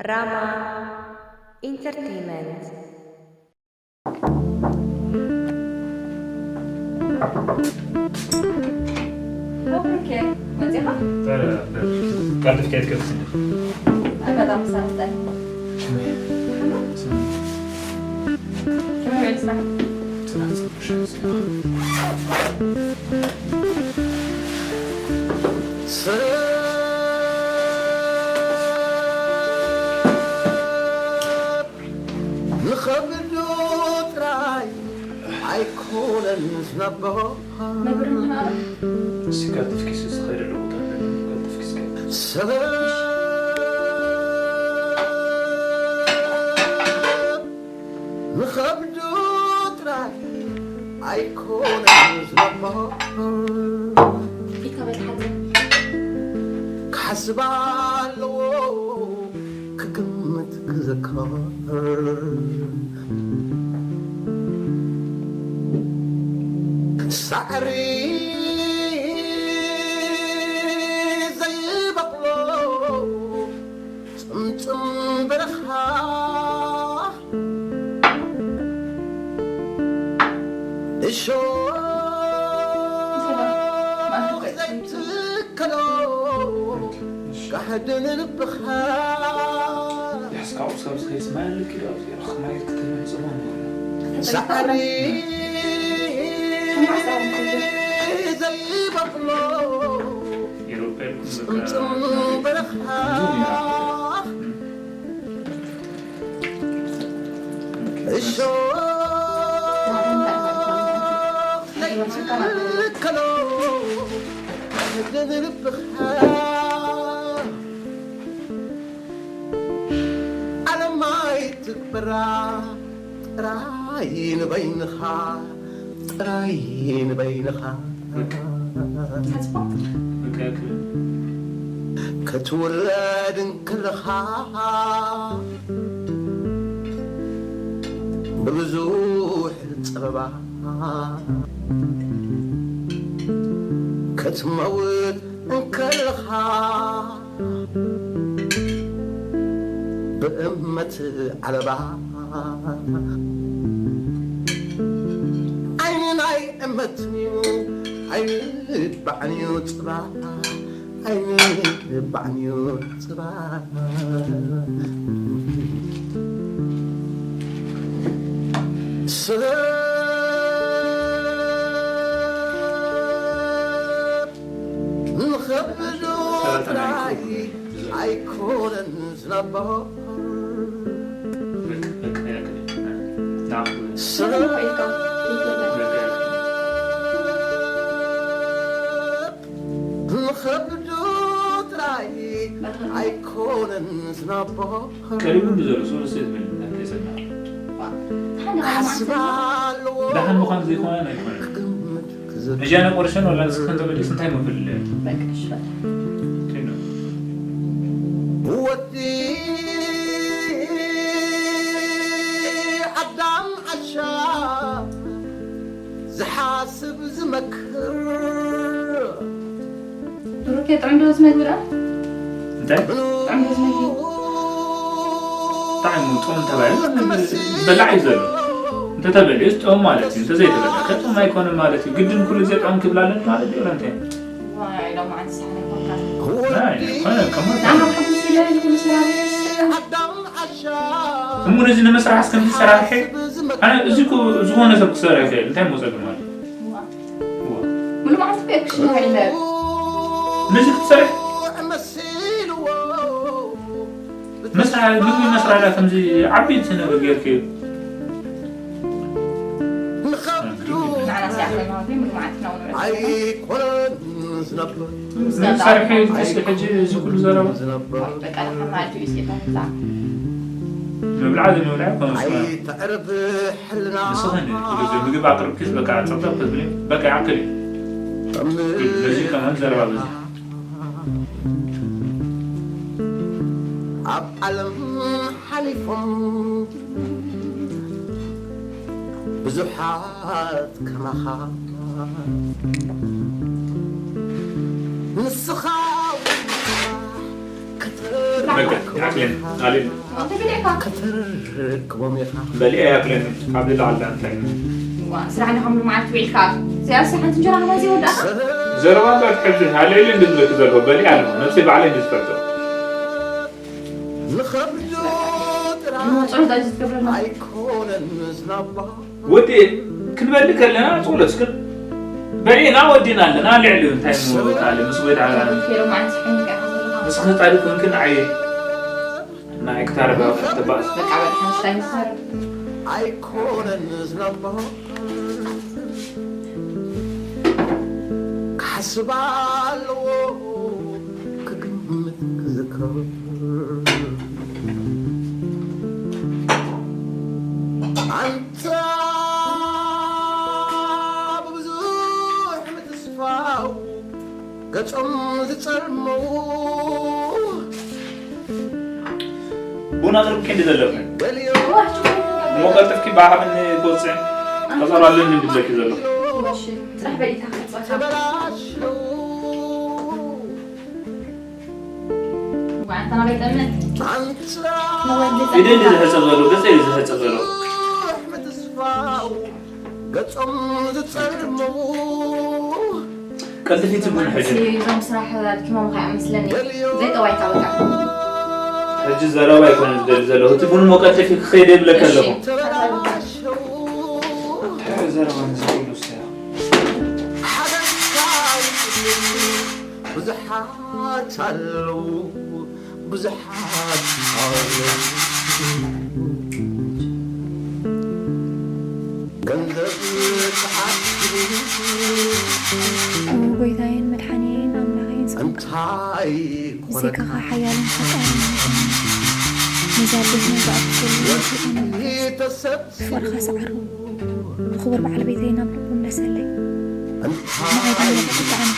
ራማ ኢንተርቴይመንት። መብሩክ፣ መጺኻ? ቃል ትፍትያት ከፍትኒ። ኣጋጣሚ ሳፍጠን። ከመይ ውዒልካ? ስራሕ ጽቡቅ ሸፍ። ንኸብዱ ጥራይ ኣይኮነን ዝነብሮ። መብርሂ ሃብ። እስኪ ቀልጥፍኪ፣ እስኪ ዝኸደሉ ቦታ ኣለኒ፣ ቀልጥፍኪ እስኪ። ሰብ ንኸብዱ ጥራይ ኣይኮነን ዝነብር። ኢካ በል ሓዘን። ክሓስብ ኣለዎ ክግምት ክዝክር። ሳዕሪ ዘይበቕሎ ጽምጽም በረኻ እሾኽ ዘይትከሎ ጋህዲ ንልብኻ። ያስካው ሰብ ስከይስ ማልክ ይላል። ማይ ክትብል ጽሞን። ሳዕሪ ዘይበቕሎ ኤሮፓ ጽምጽም በረኻ እሾኽ ዘይትከሎ ንልብኻ። ዓለም ኣይትግበራ ጥራይ ንበይንኻ፣ ጥራይ ንበይንኻ። ክትውረድ እንክለኻ ብብዙሕ ጸበባ ክትመውት እንከለኻ ብእመት ዓለባ ዓይኒ ናይ እመትንዩ ዓይኒ ባዕንዩ ጽባ ዓይኒ ባዕንዩ ጽባ ሰብ ንኸብዱ ጥራይ ኣይኮነን ዝነብር። ሰብ ንኸብዱ ጥራይ ኣይኮነን ዝነብር። ቀሪቡ እንዲ ዘሎ ሰለስተ ዝብል እንዳተሰማ። ሓስብ ኣለዎ። ደሓን ምዃን ዘይኮነ ኣይኮነን። ክግምት ክዝብ። እጃነ ቆርሸን ወላ ንስኽን ተመሊስ እንታይ መፍል? በቃ፣ እሺ፣ በቃ። ቴኖ። ወዲ ኣዳም ዓሻ ዝሓስብ ዝመክር። ብሩኬ፣ ጥዑም ዶ ዝመግቢ ደኣ? እንታይ? ጥዑም ዶ ዝመግቢ? ጣዕሙ ጥዑም ተባሂሉ በላዕ እዩ ዘሎ። እንተተበልዩስ ጥዑም ማለት እዩ። እንተዘይተበልዐ ከ ጥዑም ኣይኮነን ማለት እዩ። ግድን ኩሉ ግዜ ጥዑም ክብል ኣለኒ ማለት ድዩ? ወላ እንታይ? ዋይ፣ ሎማዓንቲ ሳዕሪ ኮንካ። ናይ፣ ኮነ፣ ከመ-፣ ንዓኻ ሕጉስ ኢለ እዚ ኩሉ ስራሕ እሞ ነዚ ንምስራሕ እስከ ምሰራርሐ? ኣነ እዚ እኮ ዝኾነ ሰብ ክሰርሕ ይኽእል። እንታይ እሞ ጸገም ኣሎ? እዋ። እዋ። ሙሉ መዓልቲ እኮ እየ ክሽነ ውዒለ። ነዚ ክትሰርሕ? መስርሒ ምግቢ መስርሒ ከምዚ ዓበይቲ ነገር ጌርክዮ። ንዓና ሲኣኽለና ወዲ ሙሉ መዓልቲ ናብኡ ንውዕል። ኣይኮነን ዝነብር። ምስ ገዛ ሰርሒ ኣቑሑ። ሕጂ፣ ሕጂ እዚ ኩሉ ዘረባ። በቃ፣ ንሓማልቲ እዩ ሴጣን ብዛዕ። ምብላዕ ዘይምብላዕ እኮ መስሎ። ኣይተዕርፍ ሕልና። ንስኽን ምግቢ ኣቕርብኪስ በቃ ጸብጸብ ክትብሊ በቃ ይኣክል እዩ። በዚ ከማን ዘረባ በዚ። ኣብ ዓለም ሓሊፎም ብዙሓት ከማኻ ንስኻ እውን ክትርዳእ በቃ ይኣክለኒ። ኣልየኒ። እንታይ በሊዕካ? በሊዐ ይኣክለኒ። ካብ ልዕሊ ኣላ እንታይ? ዋ፣ ስራሕ ንኸምሉ መዓልቲ ውዒልካ። እዚኣስ ሓንቲ እንጀራ ከማን ዘይወዳእካ? ዘረባ እንታይ ትሕብዚ? ኣልዕሊ እንዲ ዝብለኪ ዘለኹ በሊዐ ኣለኹ። ነብሰይ ባዕለይ እንዲ ዝፈልጦ። እሞ ጽሑፍ ዳኣ ዝትገብረልና። ወዲ ክንበሊ ከለና ጽውለስ ግን በሊዕና ወዲና ኣለና። ልዕሊ እንታይ ምውት ኣለ ምስ ወይ ዳዕላ ኬሎ መዓልቲ ስሕን ከኣ ዘለኻ። ንስኺ ጻድቅ ኮንክን ኣይ ናይ ክታረጋ ተባስ በቃ በቃ ሓንሽታይ ምሳር። ኣይኮነን ዝነብሮ ክሓስብ ኣለዎ ክግምት ክዝክር ኣንታ ብብዙሕ ምትስፋው ገጾም ዝጸልመው ቡና ቅርብ ክንዲ ዘለኹ ገሊዮ እሞ ቀልጥፍኪ ብዓቕሚ ክወፅዕ ቀጸሮ ኣለኒ እንድብለኪ ዘለኹ እሺ፣ ጽራሕ በሊዕካ ክትጸካ። ተበላሸው ዋንታ ናበይ ጠምን? ኣንታ ኢደ እንዲ ዝሕፀብ ዘሎ ገፀ እዩ ዝሕፀብ ዘሎ ብዝሕ ምትስፋው ገጾም ዝጸልመው ቀልጥፊ ትቡን ሕጂ እዞም ስራሕ ኣድኪሞም ከኣ መስለኒ። ዘይጠዋይካ በቃ። ሕጂ ዘረባ ኣይኮነ ዝደሊ ዘለኹ እቲ ቡን ሞ ቀልጥፊ ክኸይደ ይብለከ ኣለኹ ተበላሸው ዘረባ ንዝብሉ ስ ሓደካ ውፅልኒ ብዙሓት ኣለዉ ብዙሓት ኣለዉ ገንዘብ ተኣኪቡ ኦ ጎይታዬን መድሓኒዬን ኣምላኸይን ስምካ እንታይ ብዘይካኻ ኮነካ ሓያልን ፈጣርን ዝኾነ ነዛ ኣዴትና ዝኣክል ተሰብሲቡ ፍቕርኻ ሰዓሮ ንኽቡር በዓል ቤተይ ናብ ልቡ ምለሰለይ ንዓይ ድማ ብቁጣዕን